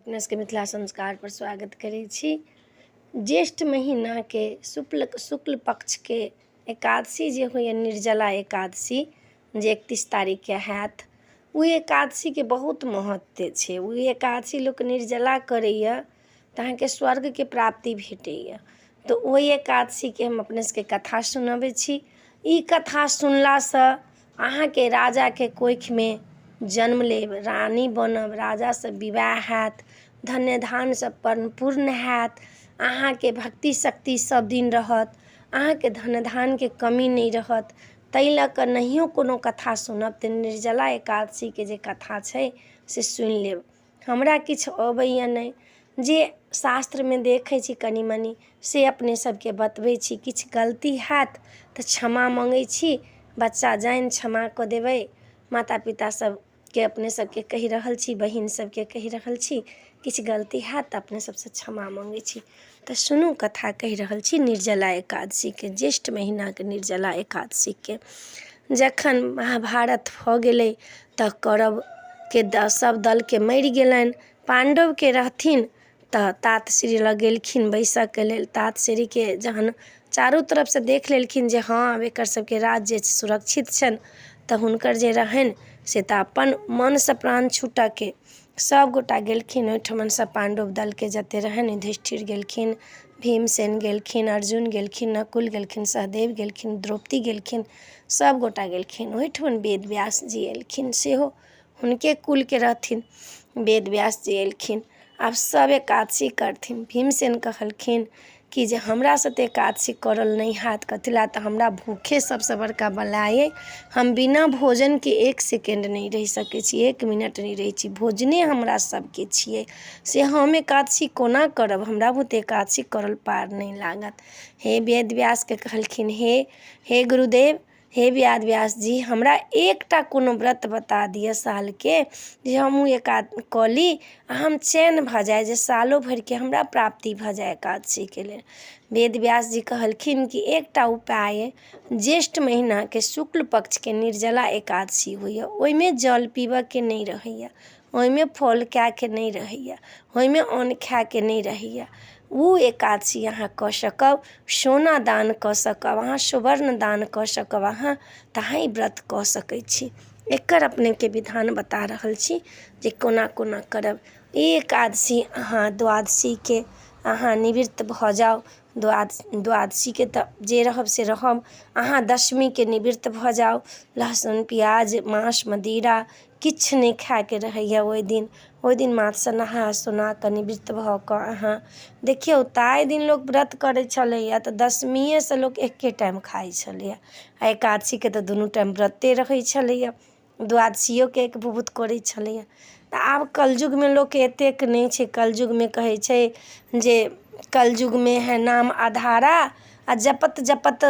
अपना सबके मिथिला संस्कारपर स्वागत करै छी। ज्येष्ठ महिनाके शुक्ल शुक्ल पक्षके एकादशी जे होइए, निर्जला एकादशी, जे 31 तारीखके हैत, ओहि एकादशीके बहुत महत्व छै। ओहि एकादशी लोक निर्जला करैए तऽ अहाँके स्वर्गके प्राप्ति भेटैए। तऽ ओहि एकादशीके हम अपने सबके कथा सुनबै छी। ई कथा सुनलासँ अहाँके राजाके कोखिमे जन्म लेब, रानी बनब, राजासँ विवाह हैत, धन्य धानसँ परिपूर्ण हैत, अहाँके भक्ति शक्ति सब दिन रहत, अहाँके धन धानके कमी नहि रहत। ताहि लऽ कऽ नहियो कोनो कथा सुनब तऽ निर्जला एकादशीके जे कथा छै से सुनि लेब। हमरा किछु अबैए नहि, जे शास्त्रमे देखै छी कनि मनि से अपने सबके बतबै छी। किछु गलती हैत तऽ क्षमा मङ्गै छी, बच्चा जानि क्षमा कऽ देबै। माता पिता सबके अपने सबके कहि रहल छी, बहिन सबके कहि रहल छी, किछु गलती हैत तऽ अपने सबसँ क्षमा मङ्गै छी। तऽ सुनू, कथा कहि रहल छी निर्जला एकादशीके, ज्येष्ठ महिनाके निर्जला एकादशीके। जखन महाभारत भऽ गेलै तऽ कौरवके सब दलके मरि गेलनि, पाण्डवके रहथिन तऽ तात श्री लग गेलखिन बैसऽके लेल। तात श्रीके जहन चारू तरफसँ देख लेलखिन जे हँ, आब एकर सबके राज्य सुरक्षित छनि, तऽ हुनकर जे रहनि से तऽ अपन मनसँ प्राण छूटऽके सभगोटा गेलखिन ओहिठमनसँ। पाण्डव दलके जते रहनि, युधिष्ठिर गेलखिन, भीमसेन गेलखिन, अर्जुन गेलखिन, नकुल गेलखिन, सहदेव गेलखिन, द्रौपदी गेलखिन, सभगोटा गेलखिन ओहिठमन। वेद व्यास जी एलखिन, सेहो हुनके कुलके रहथिन। वेद व्यास जी एलखिन। आब सभ एकादशी करथिन। भीमसेन कहलखिन कि जे हमरासँ तऽ एकादशी करल नहि हैत, कथी लए तऽ हमरा भूखे सबसँ बड़का बलाय अइ। हम बिना भोजनके एक सेकेण्ड नहि रहि सकै छी, एक मिनट नहि रहै छी। भोजने हमरा सबके छियै, से हम एकादशी कोना करब? हमरा बुते एकादशी करल पार नहि लागत। हे वेद व्यासके कहलखिन, हे हे गुरुदेव, हे वेद व्यास जी, हमरा एकटा कोनो व्रत बता दिअ सालके, जे हम ओ एकाद कऽ ली आ हम चैन भऽ जाइ, जे सालो भरिके हमरा प्राप्ति भऽ जाय एकादशीके लेल। वेद व्यास जी कहलखिन कि एकटा उपाय अइ। ज्येष्ठ महिनाके शुक्ल पक्षके निर्जला एकादशी होइए, ओहिमे जल पीबऽके नहि रहैए, ओहिमे फल खायके नहि रहैए, ओहिमे अन्न खायके नहि रहैए। ओ एकादशी अहाँ कऽ सकब, सोना दान कऽ सकब अहाँ, सुवर्ण दान कऽ सकब अहाँ, तऽ अहाँ ई व्रत कऽ सकै छी। एकर अपनेके विधान बता रहल छी जे कोना कोना करब ई एकादशी। अहाँ द्वादशीके अहाँ निवृत्त भऽ जाउ। द्वादशीके तऽ जे रहब से रहब, अहाँ दशमीके निवृत्त भऽ जाउ। लहसुन प्याज माँस मदिरा किछु नहि खायके रहैए ओहि दिन। ओहि दिन माथसँ नहा सोना कऽ निवृत्त भऽ कऽ अहाँ देखियौ, ताहि दिन लोक व्रत करै छलैए तऽ दशमिएसँ लोक एक्के टाइम खाइ छलैए, आ एकादशीके तऽ दुनू टाइम व्रते रहै छलैए, द्वादशियोके एक विभूत करै छलैए। तऽ आब कलयुगमे लोकके एतेक नहि छै। कलयुगमे कहै छै जे कलयुगमे है नाम अधारा, आ जपत जपत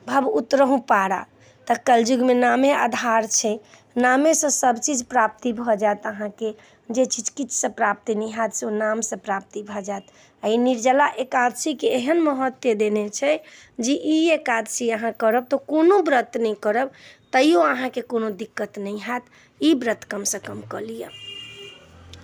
भव उतरहु पारा। तऽ कलयुगमे नामे आधार छै, नामेसँ सभचीज प्राप्ति भऽ जायत अहाँके। जे चीज किछुसँ प्राप्ति नहि हैत से ओ नामसँ प्राप्ति भऽ जायत। आ ई निर्जला एकादशीके एहन महत्व देने छै जे ई एकादशी अहाँ करब तऽ कोनो व्रत नहि करब तैयो अहाँके कोनो दिक्कत नहि हैत। ई व्रत कमसँ कम कऽ लिअ।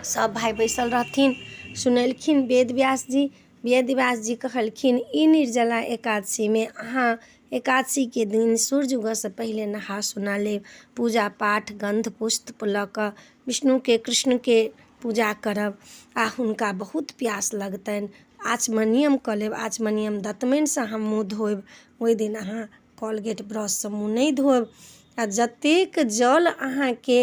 सभ भाय बैसल रहथिन, सुनेलखिन वेद व्यास जी। वेद व्यास जी कहलखिन, ई निर्जला एकादशीमे अहाँ एकादशीके दिन सूर्य उगऽसँ पहिले नहा सोना लेब, पूजा पाठ गन्ध पुष्प लऽ कऽ विष्णुके कृष्णके पूजा करब, आ हुनका बहुत प्यास लगतनि, आचमनियम कऽ लेब। आचमनियम दतमनिसँ अहाँ मुँह धोयब। ओहि दिन अहाँ कॉलगेट ब्रशसँ मुँह नहि धोयब। आ जतेक जल अहाँके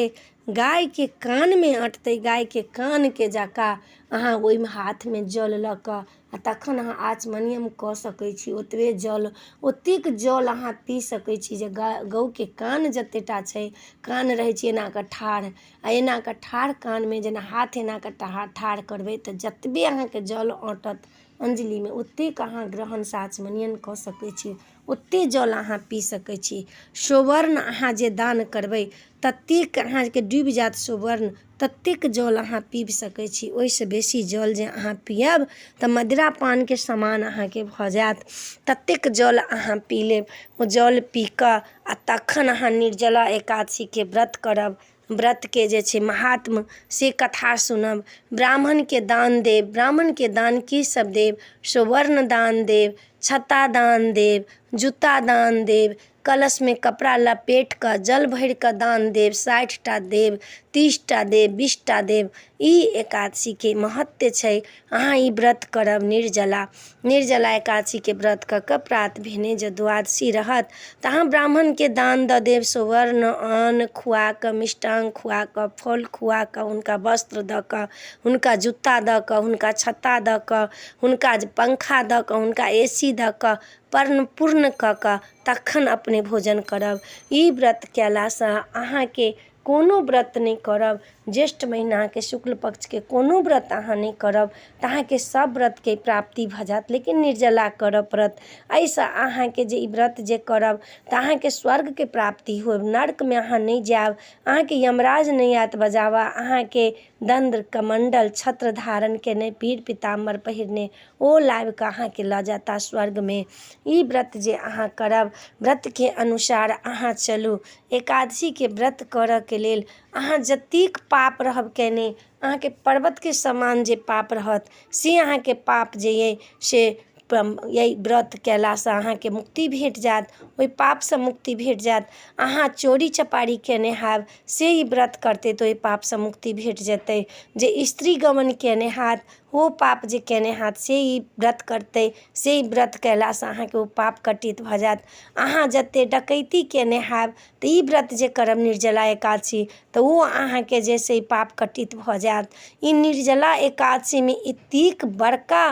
गायके कानमे अँटतै, गायके कानके जकाँ अहाँ ओहिमे हाथमे जल लऽ कऽ आ तखन अहाँ आचमनियम कऽ सकै छी। ओतबे जल, ओतेक जल अहाँ पी सकै छी जे गौके कान जतेक टा छै। कान रहै छै एना कऽ ठाढ़, आ एना कऽ ठाढ़ कानमे जेना हाथ एना कऽ ठाढ़ करबै तऽ जतबे अहाँके जल अँटत अञ्जलिमे, ओतेक अहाँ ग्रहणसँ आचमनियन कऽ सकै छी, ओतेक जल अहाँ पी सकै छी। सुवर्ण अहाँ जे दान करबै, ततेक अहाँके डूबि जायत सुवर्ण, ततेक जल अहाँ पीबि सकै छी। ओहिसँ बेसी जल जे अहाँ पियब तऽ मदिरा पानके समान अहाँके भऽ जायत, ततेक जल अहाँ पी लेब। ओ जल पी कऽ आ तखन अहाँ निर्जला एकादशीके व्रत करब। व्रतके जे छै महात्म से कथा सुनब, ब्राह्मणके दान देब। ब्राह्मणके दान की सब देब? सुवर्ण दान देब, छत्ता दान देब, जूता दान देब, कलशमे कपड़ा लपेटिकऽ जल भरिकऽ दान देब, 60 टा देब, 30 टा देब, 20 टा देब। ई एकादशीके महत्व छै। अहाँ ई व्रत करब निर्जला, निर्जला एकादशीके व्रत कऽ कऽ प्रात भेने जँ द्वादशी रहत तऽ अहाँ ब्राह्मणके दान दऽ देब, सुवर्ण अन्न खुआकऽ, मिष्टान्न खुआकऽ, फल खुआकऽ, हुनका वस्त्र दऽ कऽ, हुनका जूता दऽ कऽ, हुनका छत्ता दऽ कऽ, हुनका पङ्खा दऽ कऽ, हुनका ए सी दऽ कऽ, पर्ण पूर्ण कऽ कऽ तखन अपने भोजन करब। ई व्रत कयलासँ अहाँके कोनो व्रत नहि करब, ज्येष्ठ महिनाके शुक्ल पक्षके कोनो व्रत अहाँ नहि करब तऽ अहाँके सब व्रतके प्राप्ति भऽ जायत, लेकिन निर्जला करऽ पड़त। एहिसँ अहाँके जे ई व्रत जे करब तऽ अहाँके स्वर्गके प्राप्ति होयब, नर्कमे अहाँ नहि जायब, अहाँके यमराज नहि आयत बजाबऽ। अहाँके दण्ड कमण्डल छत्र धारण केने, पीर पीताम्बर पहिरने ओ लाबिकऽ अहाँके लऽ जेता स्वर्गमे। ई व्रत जे अहाँ करब, व्रतके अनुसार अहाँ चलू। एकादशीके व्रत करऽके लेल अहाँ जतेक पाप रहब कयने, अहाँके पर्वतके समान जे पाप रहत से अहाँके पाप जे अइ से एहि व्रत कयलासँ अहाँके मुक्ति भेट जायत, ओहि पापसँ मुक्ति भेट जायत। अहाँ चोरी चपारी कयने हैब, से ई व्रत करतै तऽ ओहि पापसँ मुक्ति भेट जेतै। जे स्त्रीगमन कयने हैत, ओ पाप जे कयने हैत, से ई व्रत करतै, से ई व्रत कयलासँ अहाँके ओ पाप कटित भऽ जायत। अहाँ जतेक डकैती कयने हैब तऽ ई व्रत जे करब निर्जला एकादशी, तऽ ओ अहाँके जे से पाप कटित भऽ जायत। ई निर्जला एकादशीमे एतेक बड़का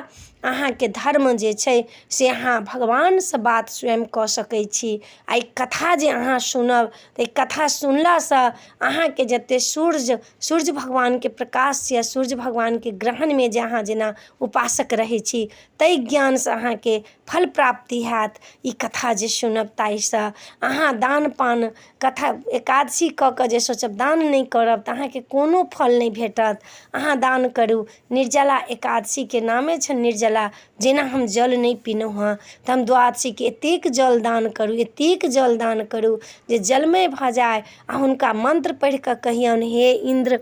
अहाँके धर्म जे छै से अहाँ भगवानसँ बात स्वयं कऽ सकै छी। आओर ई कथा जे अहाँ सुनब तऽ ई कथा सुनलासँ अहाँके जतेक सूर्य भगवानके प्रकाश या सूर्य भगवानके ग्रहणमे जे अहाँ जेना उपासक रहै छी, ताहि ज्ञानसँ अहाँके फल प्राप्ति हैत। ई कथा जे सुनब ताहिसँ अहाँ दान पान कथा एकादशी कऽ कऽ जे सोचब दान नहि करब तऽ अहाँके कोनो फल नहि भेटत। अहाँ दान करू। निर्जला एकादशीके नामे छनि निर्जला, जेना हम जल नहि पीलहुँ हँ तऽ हम द्वादशीके एतेक जल दान करू, एतेक जल दान करू जे जलमय भऽ जाइ। आओर हुनका मन्त्र पढ़िकऽ कहियौन, हे इन्द्र,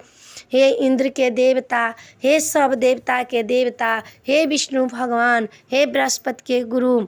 हे इन्द्रके देवता, हे सब देवताके देवता, हे विष्णु भगवान, हे बृहस्पतिके गुरु,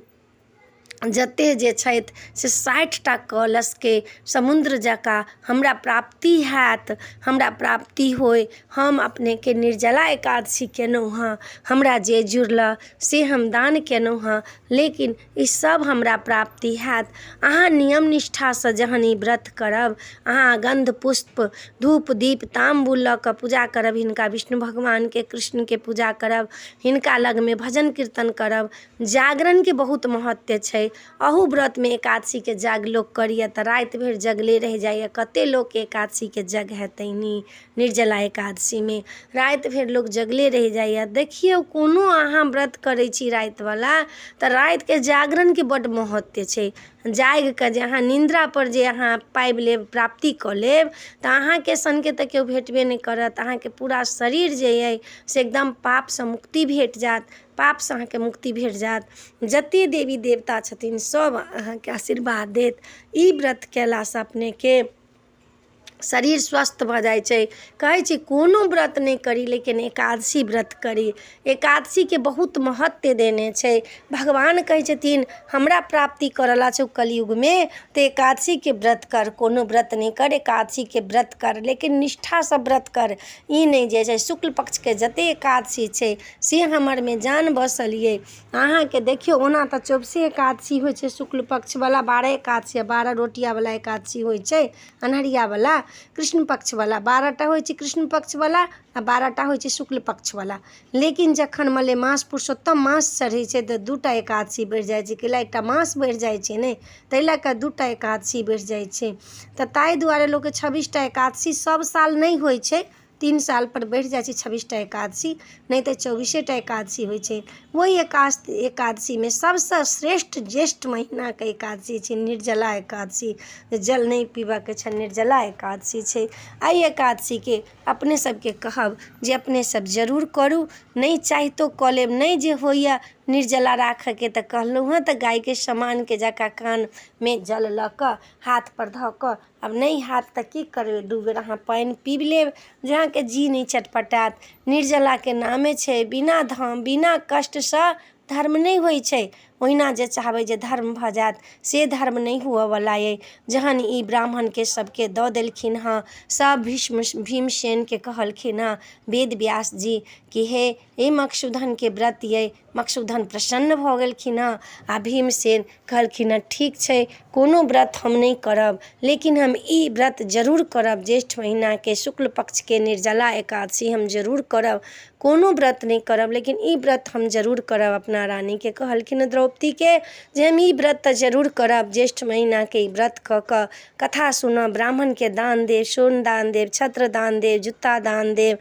जतेक जे छथि से 60 टा कलशके समुद्र जकाँ हमरा प्राप्ति हैत, हमरा प्राप्ति होइ। हम अपनेके निर्जला एकादशी केलहुँ हँ, हमरा जे जुड़लऽ से हम दान केलहुँ हँ, लेकिन ई सब हमरा प्राप्ति हैत। अहाँ नियम निष्ठासँ जहन ई व्रत करब, अहाँ गन्ध पुष्प धूप दीप ताम्बुल लऽ कऽ पूजा करब हिनका, विष्णु भगवानके, कृष्णके पूजा करब, हिनका लगमे भजन कीर्तन करब। जागरणके बहुत महत्व छै। अहू व्रतमे एकादशीके जाग लोक करैए तऽ राति भरि जगले रहि जाइए। कतेक लोकके एकादशीके जग हेतनि? निर्जला एकादशीमे राति भरि लोक जगले रहि जाइए। देखियौ, कोनो अहाँ व्रत करै छी रातिवला तऽ रातिके जागरणके बड्ड महत्व छै। जागिकऽ जे अहाँ निन्द्रापर जे अहाँ पाबि लेब, प्राप्ति कऽ लेब, तऽ अहाँके सनके तऽ केओ भेटबे नहि करत। अहाँके पूरा शरीर जे अइ से एकदम पापसँ मुक्ति भेट जायत, पापसँ अहाँके मुक्ति भेट जायत। जतेक देवी देवता छथिन सभ अहाँके आशीर्वाद देत। ई व्रत कयलासँ अपनेके शरीर स्वस्थ भऽ जाइ छै। कहै छै कोनो व्रत नहि करी लेकिन एकादशी व्रत करी। एकादशीके बहुत महत्व देने छै भगवान। कहै छथिन हमरा प्राप्ति करऽ ला छौ कलयुगमे तऽ एकादशीके व्रत कर, कोनो व्रत नहि कर, एकादशीके व्रत कर, लेकिन निष्ठासँ व्रत कर। ई नहि जे छै शुक्ल पक्षके जतेक एकादशी छै से हमरमे जान बसल अइ अहाँके। देखियौ, ओना तऽ चौबीसे एकादशी होइ छै शुक्ल पक्षवला, 12 एकादशी आ 12 रोटियावला एकादशी होइ छै। अन्हरियावला कृष्ण पक्षवला 12 टा होइ छै कृष्ण पक्षवला आ 12 टा होइ छै शुक्ल पक्षवला। लेकिन जखन मलेमास पुरुषोत्तम मास चढ़ै छै तऽ 2 टा एकादशी बढ़ि जाइ छै। कैला एकटा मास बढ़ि जाइ छै ने, ताहि लऽ कऽ 2 टा एकादशी बढ़ि जाइ छै। तऽ ताहि दुआरे लोकके 26 टा एकादशी सभ साल नहि होइ छै, 3 सालपर बढ़ि जाइ छै 26 टा एकादशी, नहि तऽ 24 टा एकादशी होइ छै। ओहि एकादशीमे सभसँ श्रेष्ठ ज्येष्ठ महिनाके एकादशी छै निर्जला एकादशी, जे जल नहि पीबऽके छै, निर्जला एकादशी छै। एहि एकादशीके अपने सबके कहब जे अपने सब जरूर करू। नहि चाहितो कऽ लेब, नहि जे होइए निर्जला राखऽके तऽ कहलहुँ हँ तऽ गायके समानके जकाँ कानमे जल लऽ कऽ हाथपर धऽ कऽ आब नहि हैत तऽ की करबै, 2 बेर अहाँ पानि पीब लेब जे अहाँके जी नहि चटपटायत। निर्जलाके नामे छै, बिना धाम बिना कष्टसँ धर्म नहि होइ छै। ओहिना जे चाहबै जे धर्म भऽ जायत से धर्म नहि हुअऽवला अइ। जहन ई ब्राह्मणके सबके दऽ देलखिन हँ, सब भीष्म भीमसेनके कहलखिन हँ वेद व्यास जी कि हे ई मकशूदनके व्रत अइ। मकशूदन प्रसन्न भऽ गेलखिन हँ आओर भीमसेन कहलखिन हँ ठीक छै, कोनो व्रत हम नहि करब, लेकिन हम ई व्रत जरूर करब। ज्येष्ठ महिनाके शुक्ल पक्षके निर्जला एकादशी हम जरूर करब। कोनो व्रत नहि करब, लेकिन ई व्रत हम जरूर करब। अपना रानीके कहलखिन हँ द्रौपदीके जे हम ई व्रत तऽ जरूर करब। ज्येष्ठ महिनाके ई व्रत कऽ कऽ कथा सुनब, ब्राह्मणके दान देब, सोन दान देब, छत्र दान देब, जूता दान देब,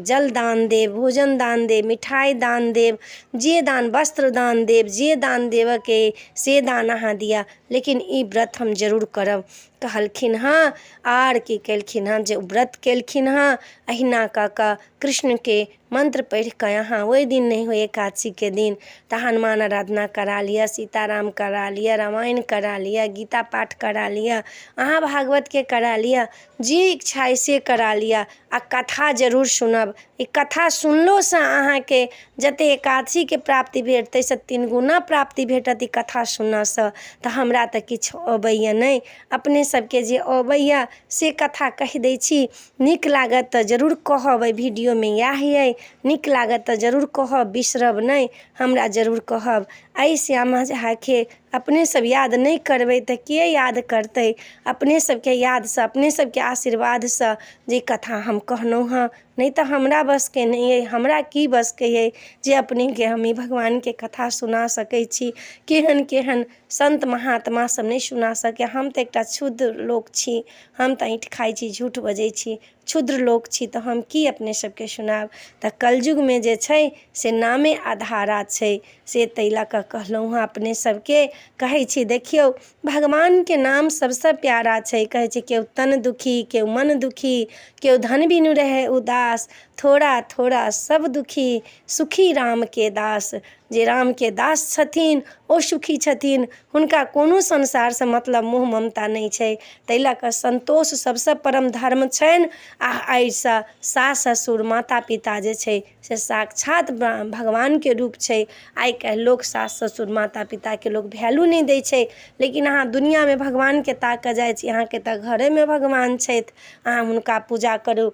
जल दान देब, भोजन दान देब, मिठाइ दान देब, जे दान, वस्त्र दान देब, जे दान देबऽके अइ से दान अहाँ दिअ, लेकिन ई व्रत हम जरूर करब। कहलखिन हँ। आर की केलखिन हँ जे व्रत केलखिन हँ। अहिना कऽ कऽ कृष्णके मन्त्र पढ़िकऽ अहाँ ओहि दिन नहि होइ एकादशीके दिन तऽ हनुमान आराधना करा लिअ, सीताराम करा लिअ, रामायण करा लिअ, गीता पाठ करा लिअ, अहाँ भागवतके करा लिअ, जे इच्छा अइ से करा लिअ आओर कथा जरूर सुनब। ई कथा सुनलोसँ अहाँके जते एकादशीके प्राप्ति भेट तैसँ 3 गुना प्राप्ति भेटत ई कथा सुनऽसँ। तऽ हमरा तऽ किछु अबैए नहि, अपने सबके जे अबैए से कथा कहि दै छी। नीक लागत तऽ जरूर कहब, एहि वीडियोमे इएह अइ, नीक लागत तऽ जरूर कहब, बिसरब नहि, हमरा जरूर कहब। एहि श्यामा झाके अपने सब याद नहि करबै तऽ के याद करतै? अपने सबके यादसँ, अपने सबके आशीर्वादसँ जे कथा हम कहलहुँ हँ, नहि तऽ हमरा बसके नहि अइ। हमरा की बसके अइ जे अपनेके हम ई भगवानके कथा सुना सकै छी? केहन केहन सन्त महात्मा सब नहि सुना सकैए। हम तऽ एकटा क्षुद्र लोक छी, हम तऽ ऐँठ खाइ छी, झूठ बजै छी, क्षुद्र लोक छी, तऽ हम की अपने सबके सुनायब? तऽ कलयुगमे जे छै से नामे अधारा छै, से ताहि लऽ कऽ कहलहुँ हँ। अपने सबके कहै छी, देखियौ भगवानके नाम सबसँ प्यारा छै। कहै छै केओ तन दुखी, केओ मन दुखी, केओ धन बिनु रहै उदास, थोड़ा थोड़ा सब दुखी, सुखी रामके दास। जे रामके दास छथिन ओ सुखी छथिन, हुनका कोनो संसारसँ मतलब मोह ममता नहि छै। ताहि लऽ कऽ सन्तोष सबसँ परम धर्म छनि। आओर एहिसँ सास ससुर माता पिता जे छै से साक्षात भगवानके रूप छै। आइ काल्हि लोक सास ससुर माता पिताके लोक वैल्यू नहि दै छै, लेकिन अहाँ दुनिआँमे भगवानके ताकऽ जाइ छी, अहाँके तऽ घरेमे भगवान छथि। अहाँ हुनका पूजा करू,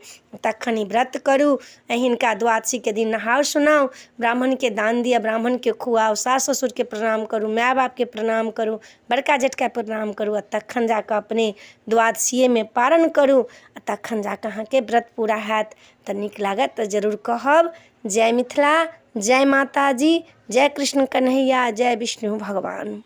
तखन ई व्रत करू। हिनका द्वादशीके दिन नहाउ सुनाउ, ब्राह्मणके दान दिअ, ब्राह्मणके खुआउ, सास ससुरके प्रणाम करू, माय बापके प्रणाम करू, बड़का जेठका प्रणाम करू, आओर तखन जाकऽ अपने द्वादशिएमे पारण करू, आओर तखन जाकऽ अहाँके व्रत पूरा हैत। तऽ नीक लागत तऽ जरूर कहब। जय मिथिला, जय माताजी, जय कृष्ण कन्हैया, जय विष्णु भगवान।